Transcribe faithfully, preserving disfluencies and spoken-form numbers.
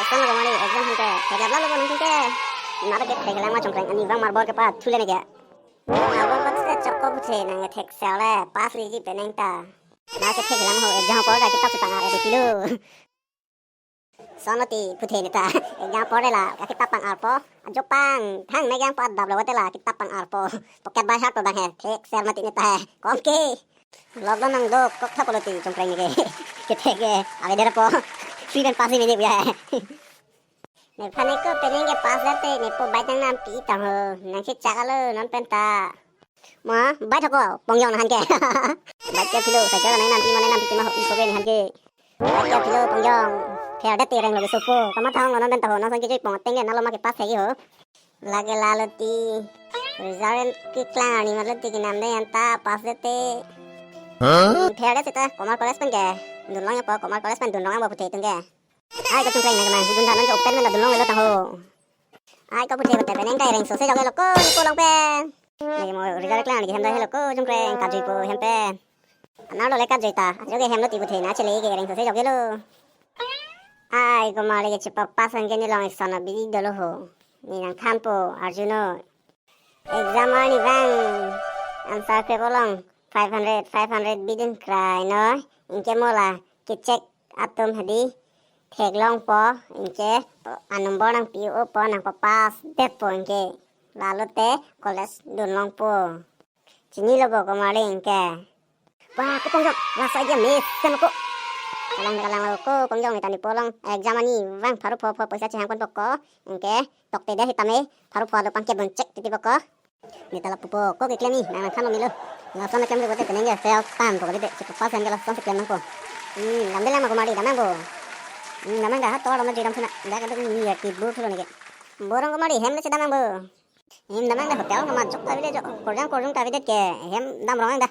Koson lo komari, exam aphan ke theklap lo nangtum ke. Nang ke theklang ma Chongkreng, ani vang marbol ke pa thule ne ke. Marbol pa thule chokko puthe nang ke thekser le, pass riji penang ta. Nang ke theklang ho, exam apor ta kitap si pang-ar edi pilo. Koson lo ti puthe ne ta, exam apor de la kitap pang-arpo. Ajo pang, thang ne exam apor adap lo te la kitap pang-arpo. Pocket bai hak to bang he, thekser mati ne ta he. Kom ke. Lockdown nangdok kok tha pulo ti Chongkreng ne ke. Kethek ke, ave der po. Free pen pass ni mene buya he. Nephan ne ko penang ke pass der te, nepo bike nangnam pi tang ho. Nang si chak alo non pen ta. Ma, bike thok ko, Pongjong nang han ke. Bike ke philo, cycle nangnam pi ma nangnam pi ma ho, ipo ke ne han ke. Bike ke philo, Pongjong. Pher det te reng lo ke sopo. Kamathang lo non pen ta ho, non son ke joi pong teng ke, nalo ma ke pass thek ho. Lake lalo ti. Result keklang arni matlo ti kenam de anta pass de te. Huh? Pher det seta Commerce College pen ke. Dunlong ya po Commerce College pen dunlong ang bo puthe tung ke. Ai ko Chongkreng na kemang dun thanon ke open men la dunlong lo tang ho. Ai ko puthe puthe pen engkai reng so se jok lo ko ko long pen. Lake mo result keklang arni ke hem do helo ko Chongkreng kajui po hem pen. Anar lo le kajui ta, ajo ke hem lo ti puthe na chele ke reng so se jok lo. Ai komari ke chepa pass an ke ne long exam abidi dolo ho. Ne nangthanpo, arjunon. Exam arni vang answer paper along five hundred, five hundred bidin krai noi. Anke mo la ke check atum hadi theklongpo, anke a number nangpi-o po nangpa pass detpo anke. Lalo te college dunlongpo. Chinilo bo komari anke. Wah, ko Pongjong, laso idea mesen ko. Kalang kalang lo ko Pongjong ne ta ne po along exam arni vang pharo pho pho poisa chehang ponpo ko. Anke tokte de sitame pharo pho do pangke bon check titi po ko. Ne ta lapu po ko keklem ni nang nangthan lo milo. Lason keklem de bote penang ke fail tan po ko de chepa pass an ke lason keklem nangpo. Hmm, dam de lang ma komari dam nang bo. Hmm, dam nang da ha tor dam ji dam suna. Da ka duk ni ya ti bu thulo ne ke. Borong komari hem le chedam nang bo. Hem dam nang da hotel kama jok ta avedet jok. Korjang korjang ta avedet ke hem dam rong nang da.